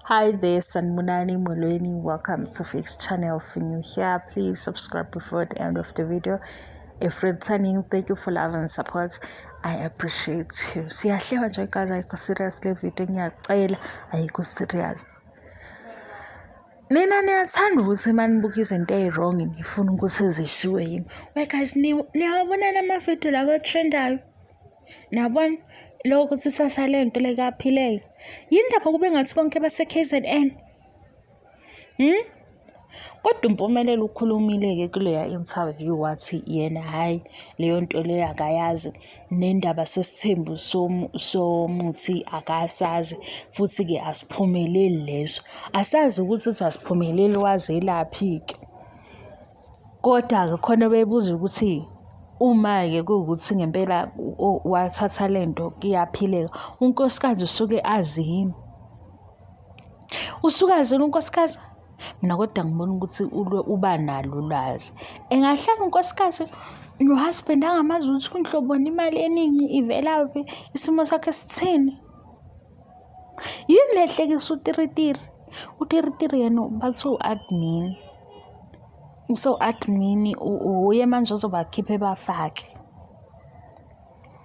Hi there, Sanibonani Molweni. Welcome to Fix Channel. If you're new here, please subscribe before the end of the video. If returning, thank you for love and support. I appreciate you. Siyahleba nje guys, ayikho serious le video, ngiyacela, ayikho serious. Nina niyathanda ukuthi uma nibuka izinto ey'wrong nifuna ukuthi zishiwe yini. Wait guys, niyawabona lama-video lawa atrendayo? Nabona lokho ukuthi sasa le nto le kaphileka. Yini ndaba kube ngathi bonke base-K_Z_N? Hmm? Kodwa uMpumelelo ukhulumile-ke kuleya interview wathi yena hhayi leyo nto leyo akayazi nendaba sesithembu somuthi akasazi futhi-ke asiphumeleli leso. Asazi ukuthi asiphumeleli wazelaphi-ke. Kodwa-ke khona bebuza ukuthi uma-ke kuwukuthi ngempela wathatha le nto kuyaphileka, unkosikazi usuke azi yini? Usuke azi yini unkosikazi? Mina kodwa ngibona ukuthi uba nalo ulwazi. Engahlala unkosikazi no-husband angamazi ukuthi unhloboni imali eningi ivelaphi, isimo sakhe sithini? Yini le ehlekisa utiritiri? Utiritiri yena bathi u-admin. Uso-admin uye manje ozobakhipha ebafake.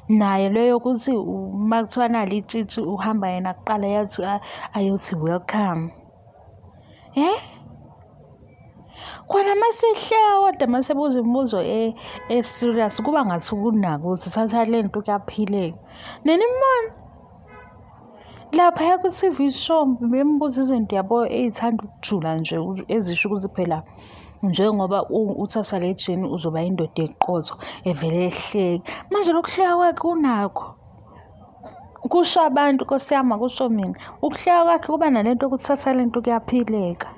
Naye lo yokuthi uma kuthiwa nali itshitshi uhamba yena kuqala yathi ayothi welcome. Eh? Khona masihleka kodwa masebuza imibuzo e-serious kuba ngathi kunako ukuthi thatha le nto kuyaphileka. Nenimbona? Laphaya ku-T_V show bembuza izinto yabo ey'thanda ukujula nje ezisho ukuthi phela njengoba uthatha le jini uzoba indoda eqotho evele ehleke. Manje lokuhleka kwakhe unakho. Kusho abantu Nkosi yami akusho mina. Ukuhleka kwakhe kuba nalento yokuthi thatha lento kuyaphileka.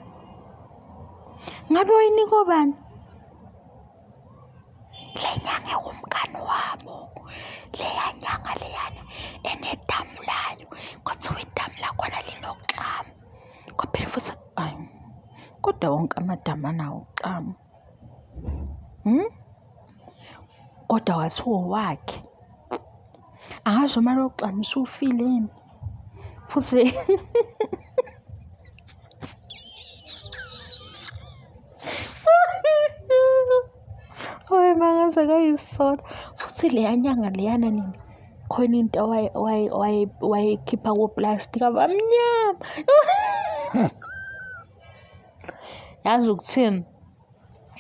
Ngabe wayinika obani? Le nyanga ewumngani wabo, leya nyanga leyana enedamu layo, kwathiwa idamu lakhona linoxamu. Kwaphela futhi ayi kodwa wonke amadamu anawo uxamu. Hmm? Kodwa kwathiwa owakhe. Angazi noma lowo xamu usufile yini. Futhi Hayi mangaze kayisona. Futhi leya nyanga leyana nini khona into wayekhipha koplastiki abamnyama. Yazi ukuthini?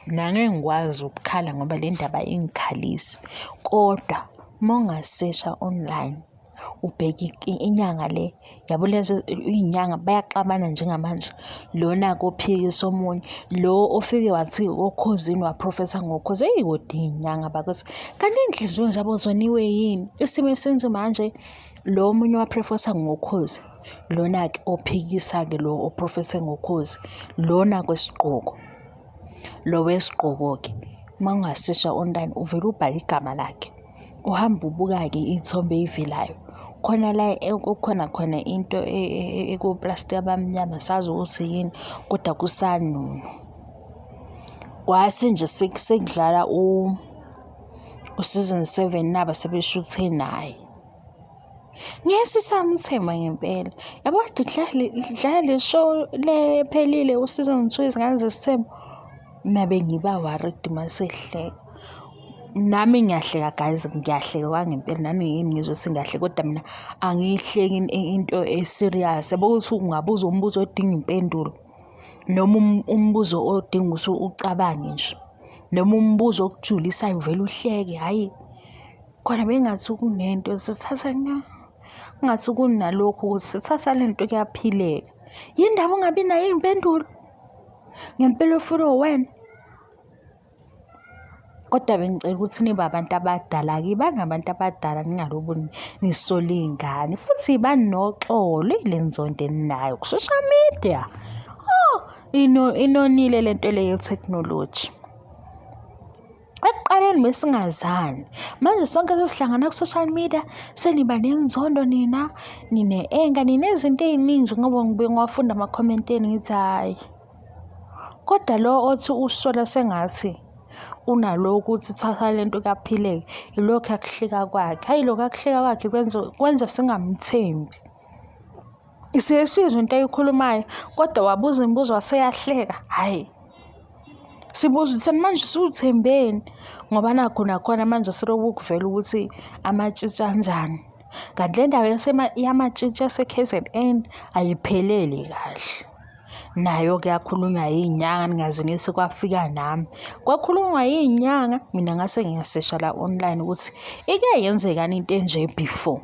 Mina angeke ngikwazi ukukhala ngoba le ndaba ingikhalisi kodwa uma ungasesha online ubheke inyanga le yabo lezo iy'nyanga bayaxabana njengamanje lona kophikisa omunye lo ofike wathi okhozini waprofetha ngokhozi eyi kodwa iy'nyanga bakithi kanti iy'nhliziyo zabo zoniwe yini isimo esinje manje lo omunye waprofetha ngokhozi lona-ke ophikisa-ke lo oprofethe ngokhozi lona kwesigqoko lo wesigqoko-ke uma ungasesha online uvele ubhale igama lakhe Uhamba ubuka-ke iy'thombe ey'velayo. Khona la ekukhona khona into ekuplastiki abamnyama asazi ukuthi yini kodwa kusanunu. Kwase nje sekudlala u-season 7 naba sebeshuthe naye. Ngeke sisamthemba ngempela. Yabo kade kudlala le show le ephelile u-season 2 Izingane Zesithembu. Mina bengiba worried masehleka. Nami ngiyahleka guys, ngiyahleka kwangempela nami ngeke ngizwe ukuthi ngiyahleka kodwa mina angiyihleki into e-serious. Yabo ukuthi ungabuza umbuzo odinga impendulo noma umbuzo odinga ukuthi ucabange nje noma umbuzo okujulisayo uvele uhleke hhayi. Khona bengathi kunento sithatha nya ngathi kunalokhu ukuthi sithatha le nto kuyaphileka. Yini ndaba ungabi nayo iy'mpendulo? Ngempela ufuna uwena? Kodwa bengicela ukuthi nibe abantu abadala-ke, ibani abantu abadala ningalobu nisola iy'ngane futhi ibani noxolo ile nzondo eninayo ku-social media. Oh, inonile le nto le ye-technology. Ekuqaleni besingazani, manje sonke sesihlangana ku-social media seniba nenzondo nina, nine-anger, ninezinto ey'ningi ngoba ngibuye ngiwafunda amakhomenti enu ngithi hhayi. Kodwa lo othi usola sengathi unalokhu ukuthi thatha le nto kuyaphileka, ilokhu akuhleka kwakhe. Hhayi lokhu akuhleka kwakhe kwenza kwenza singamthembi. Siye sizwe into ayikhulumayo kodwa wabuza imibuzo waseyahleka. Hhayi. Sibuza ukuthi manje usuthembeni ngoba nakho nakhona manje seloku kuvela ukuthi amatshitshi anjani. Kanti le ndaba yamatshitshi yase-K_Z_N ayipheleli kahle. Nayo kuyakhulunywa yiy'nyanga ningaze nithi kwafika nami. Kwakhulunywa yiy'nyanga mina ngase ngiyasesha la online ukuthi ike yenzekani into enje before.